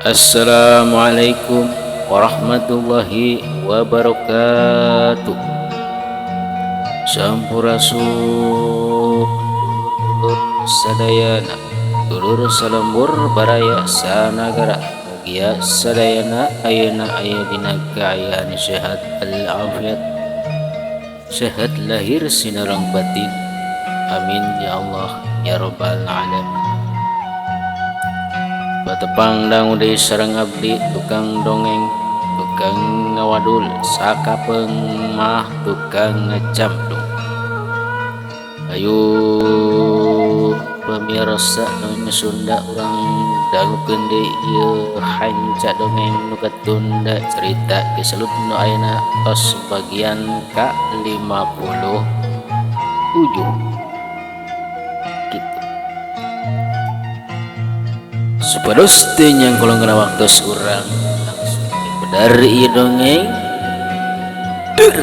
Assalamualaikum warahmatullahi wabarakatuh. Sampurasun dulur sadayana, dulur salembur baraya sanagara. Mugia sadayana ayeuna aya dina kaayaan sehat walafiat, sehat lahir sinareng batin. Amin ya Allah ya rabbal alamin. Patepang dangu deui sareng abdi, tukang dongeng, tukang ngawadul, sakapeung mah tukang ngacamplung. Ayo pemirsa dongeng Sunda, urang dangukeun deui ieu hanca dongeng nu katunda, cerita Ki Selut nu ayeuna tos bagian ka 57 kitu, supados teu nyangkolongkeun waktos, urang langsung bedar ieu dongeng. Der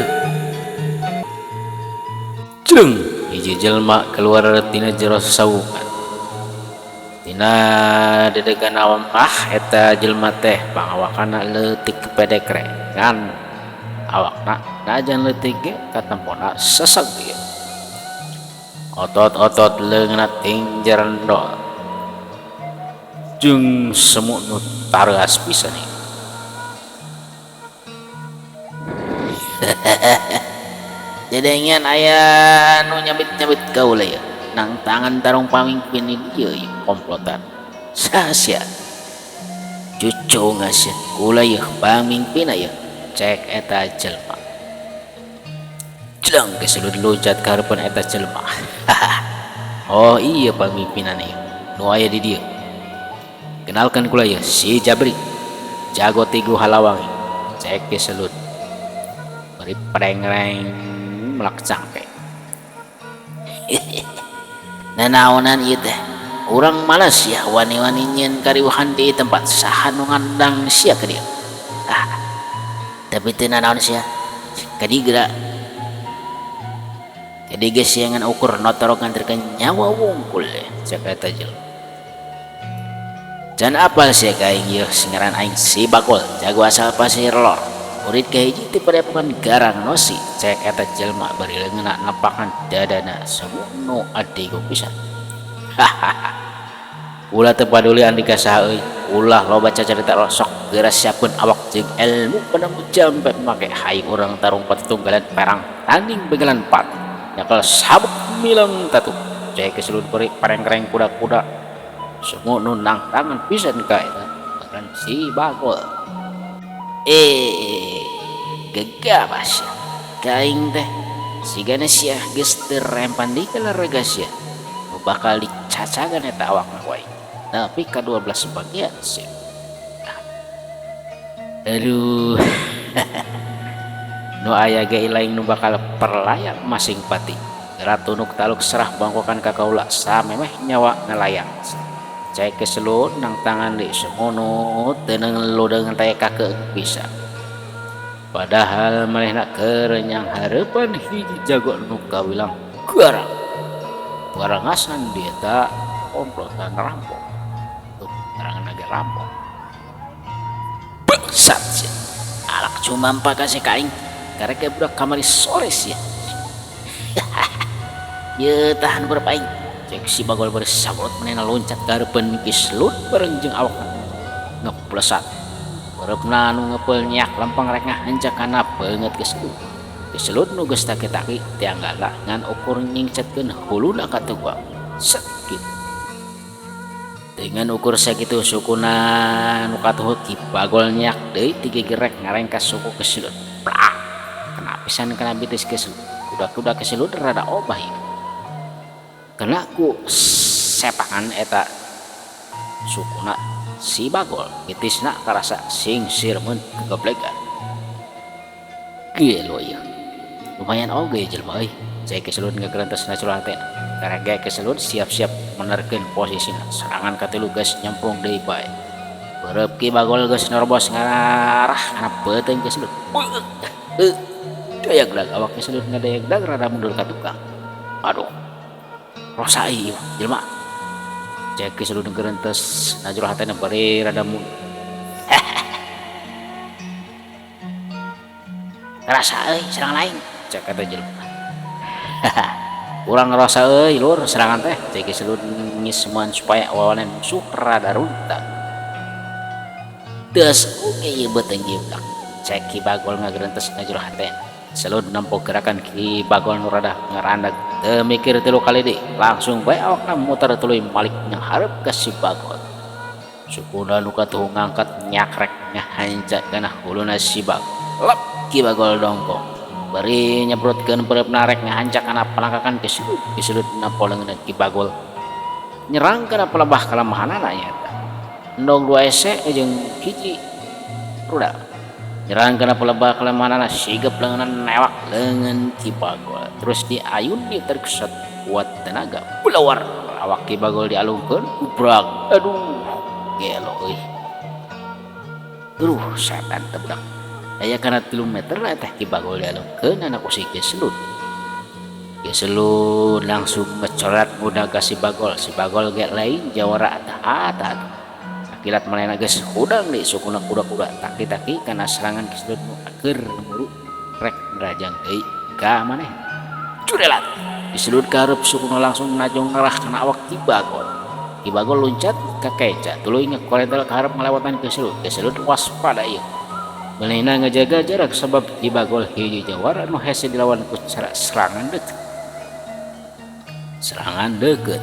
Jreng, hiji jelma keluar tina jero sasawungan. Tina dedegan mah eta jelma teh pangawakana leutik pedek re, ngan awakna najan leutik ge katempona seseg ieu. Otot-otot leungeunna tingjerendol jeung semu nu tareas pisan ieu. Dedengean aya nu nyabit-nyabit kaula ieu. Nang tangan tarung pamingpin di dieu ieu komplotan. Saha sia? Cucu sia, kula ieu pamingpinna ieu. Cek eta jelema. Jleng, Ki Selut loncat ka hareupeun eta jelema. Oh, iya pamimpinan ieu nu aya di dieu. Kenalkan, kula ieu si Jabri. Jago tigu Halawangi. Cek Ki Selut. Bari prengreng melak cangke. Nanaonan ieu teh? Urang malas ya wani-wani nyieun kariweuhan di tempat, saha nu ngandang sia ka dieu? Ah, tapi teu nanaon sia. Kadigeura. Kadi ge sia ngan ukur notorok nganterkeun nyawa wungkul, cek eta jelema. Can apal sia ka aing ieu, ngaran aing si Bagol, jago asal Pasir Lor. Murid kahiji ti padepokan Garang Nosi, cek eta jelema bari leungeunna nepakan dadana semono adigo pisan. Hahaha. Ulah teu paduli andika saha euy, ulah loba cacarita, sok geura siapkeun awak jeung ilmu penemu jampe make hayang urang tarung patutunggalan perang tanding begalan pati. Nyekel sabuk mileng tatu. Cek Ki Selut bari parengkreng kuda-kuda. Semono nang tangan pisan ka eta ngaran si Bagol. Eh, gegabah sia. Ka aing teh sigana sia geus teu rempan deui ka sia. Nu bakal dicacagan eta awakna ku aing. Tapi ka 12 bagian sia. Aduh. Nu aya ge lain nu bakal perlayang masing pati. Geura tunuk taluk serah bangkokan ka kaula samemeh nyawa ngalayang. Cek Ki Selut nang tangan deui semono teu ludeung teh kakeung bisa. Padahal manehna keur nyanghareupan hiji jago nu kawilang garang. Barangasan di eta komplotan rampok. Tuh, ngaranna ge rampok. Bangsat sia. Alak cumampa ka si ka aing. Karek ge budak kamari sore sia. Ye, tahan berapa aing. Cek si Bagol bari sabrot manehna loncat ka hareupeun Ki Selut bareng jeung awakna ngeplesat. Bareupna nu ngepeul nyiak lempeng rek ngahancak kana beungeut Ki Selut. Ki Selut nu geus taki-taki tianggala ngan ukur nyingcetkeun huluna ka tukang. Set kitu. Dengan ukur sakitu sukuna nu katuhut, Ki Bagol nyiak deui ti gigirek ngarengkas suku Ki Selut. Plak! Kena pisan kana bitis Ki Selut. Kuda-kuda Ki Selut rada obah ieu. Kena ku sepakan eta sukuna si Bagol, bitisna karasa singsir mun kegoblegan. Gelo ieu. Lumayan oge jelema euy. Cek Ki Selut ngagerentes na jero hatena. Karek ge Ki Selut siap-siap menerkeun posisina. Serangan katilu geus nyemplung deui bae. Beureub Ki Bagol geus nerobos ngarah kana beuteung Ki Selut. Dayagdag awak Ki Selut ngadayagdag rada mundur ka tukang. Aduh. Rosa ieu jelema. Cek Ki Selut gerentes na jero hatena bari rada mundur. Rasa euy serangan aing, cek eta jelema. Haha, kurang ngerasa euy lur serangan teh, cek Ki Selud ngisman supaya wawanan musuh rada runtah. Teus oge ieu beuteung jieudak, cek Ki Bagol ngagerentes ngajul hatena. Selud nempo gerakan Ki Bagol nu rada ngarandag, teu mikir tilu kali deui, langsung bae awakna muter tuluy malik nyanghareup ka si Bagol. Sukuna nu katuhu ngangkat nyakrek ngahanca kana huluna si Bagol. Lep Ki Bagol dongkong. Bari nyebrutkeun peureupna rek ngahanca kana palangkakan Ki Selud. Ki Selud nempo leungeunna Ki Bagol nyerang kana palebah kalemahanana nyaeta. Endog dua ese jeung hiji rudal. Nyerang kana palebah kalemahanana sigep leungeunna newak leungeun Ki Bagol. Terus diayun diterkeset kuat tenaga. Bulawar awak Ki Bagol dialungkeun gubrak. Aduh gelo euy. Aduh setan teh budak. Aya kana 3 meter lah teh Ki Bagol dialungkeun anak ku si Ki Selud. Ki Selud langsung ngecoret muda ka si Bagol. Si Bagol ge lain jawara atah-atah. Sakilat manehna geus hudang deui sukuna kuda-kuda taki-taki kana serangan Ki Selud nu keur muru rek nrajang deui ka manehna. Curelat. Ki Selud ka hareup sukuna langsung najong ngarah kana awak Ki Bagol. Ki Bagol loncat ka keca tuluy ngekorentel ka hareup ngalewatan Ki Selud. Ki Selud waspada ieu. Manehna ngajaga jarak sabab Ki Bagol hiji jawara nu hese dilawan ku cara serangan deukeut. Serangan deukeut.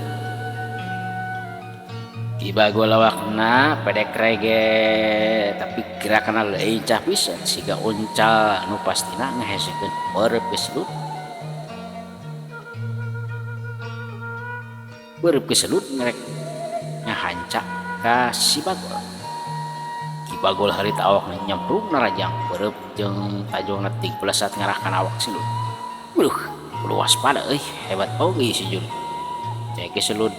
Ki Bagol lawakna pedek rege tapi gerakanna lincah pisan siga uncal nu pastina ngahesekeun beureum Ki Selud. Beureum Ki Selud ngerek ngahanca ka si Bagol. Ki Bagol harita awakna nyemprung narajang beureum jeung tajongna tigbelas saat ngarah kana awak Selud. Waduh, kudu waspada euy, hebat oge si Jul. Cek Ki Selud.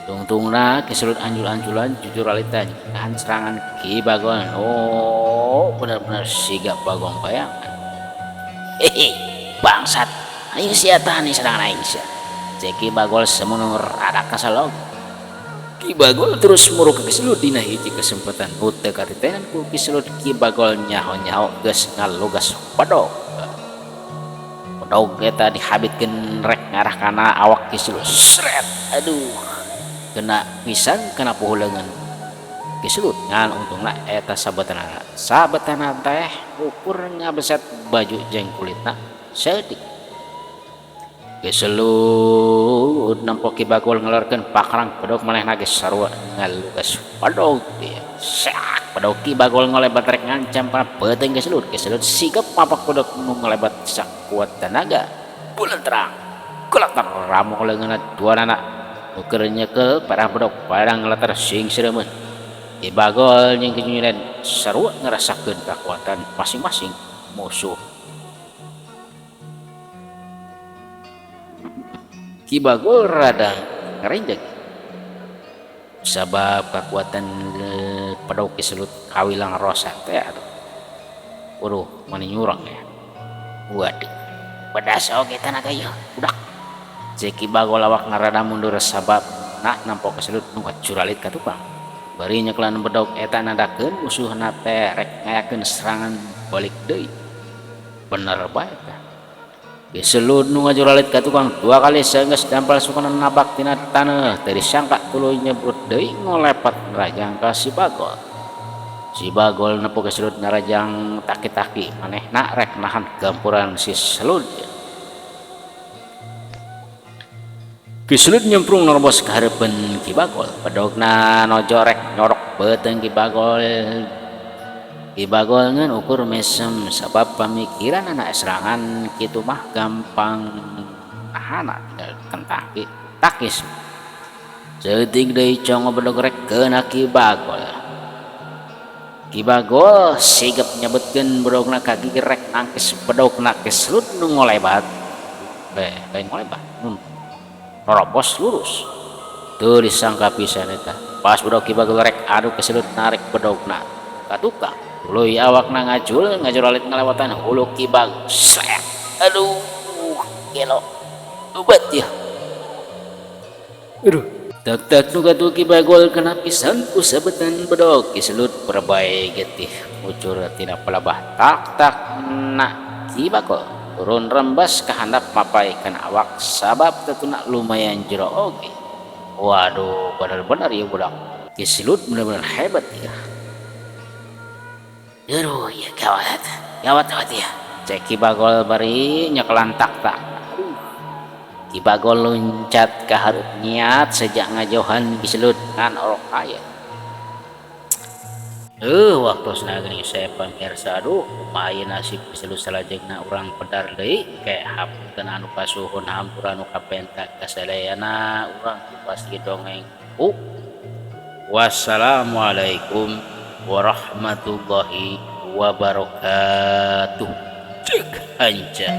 Tungtungna Ki Selud anjul-anjulan jujur alita nahan serangan Ki Bagol. Oh, bener-bener siga bagong bayangan. Hehe, bangsat. Ayo sia tahan nih serangan aing sia. Cek Ki Bagol semono rada kasalog. Ki Bagol terus muruk ke Ki Selud dina hiji kesempatan nu teu katitenan ku Ki Selud. Ki Bagol nyaho-nyaho geus ngalugas pedog. Pedog eta dihabitkeun rek ngarah kana awak Ki Selud. Sret, aduh. Kena pisan kana puhu leungeun Ki Selud. Ngan untungna eta sabetanana. Sabetana teh ukur ngabeset baju jeung kulitna saeutik. Ki Selud nempo Ki Bagol ngeluarkeun pakrang pedog manehna geus sarua ngalugas pedog ieu. Sak pedog Ki Bagol ngolebat rek ngancam kana peuteung Ki Selud. Ki Selud sigep mapak pedog nu ngolebat sakuat tenaga. Bulan terang. Geleter ramuk leungeunna duanana. Nu keur nyekel parah bedog padang ngeleter sing sireumeun. Ki Bagol jeung Ki Junyulen sarua ngarasakeun kakuatan masing-masing musuh. Ki Bagol rada ngarenjeg sabab kakuatan pedog Ki Selud kawilang rosa teh atuh. Waduh, mani nyurang ya. Waduh, pedas oge tanaga ieu budak. Cek Ki Bagol awakna rada mundur sabab nah nampo Ki Selud nu kacuralit ka tukang. Bari nyekelan bedog eta nadakeun musuhna teh rek ngayakeun serangan balik deui. Bener bae teh. Ki Selud nu ngajuralit ka tukang dua kali seunggeus dampal sukuna nabak tina taneuh teu disangka tuluy nyebrut deui ngolepat nerajang ka si Bagol. Si Bagol nepo Ki Selud narajang taki-taki manehna rek nahan gampuran si Selud. Ki Selud nyemprung nerobos ka hareupeun Ki Bagol. Bedogna nojo rek nyorok beuteung Ki Bagol. Ki Bagol ngeun ukur mesem sabab pamikiranana serangan kitu mah gampang nahana tinggal kentah ki takis. Seutik deui congo bedog rek keuna Ki Bagol. Ki Bagol sigep nyebutkeun bedogna ka gigir rek nangkis bedogna Ki Selud nu ngolebat. Beh, lain ngolebat, nun nerobos lurus. Teu disangka pisan eta. Pas bedog Ki Bagol rek adu Ki Selud narik bedogna ka tukang. Tuluy awakna ngajul, ngajuralit ngalewatan hulu Ki Bagol. Sret. Aduh, gelo. Ubat ya. Aduh. Tak-tak nu katuh Ki Bagol kena pisan ku sabetan bedog Ki Selud perbae getih ngucur tina palabah tak-tak na Ki Bagol turun rembes ka handap mapay kana awak sabab tatuna lumayan jero oge. Waduh bener-bener ieu budak Ki Silut bener-bener hebat ieu. Aduh ieu gawat, gawat gawat ieu, cek Ki Bagol bari nyekelan takta. Aduh. Ki Bagol luncat ka hareup nyiat seja ngajauhan Ki Silut ngan orok aya. Waktosna geuning saya pamirsa aduh kumaha ieu nasib Ki Silut salajengna urang pedar deui ke hapunten anu kasuhun hampura anu kapenta kasadayana urang pasti dongeng ku. Wassalamualaikum warahmatullahi wabarakatuh. Cek hanca.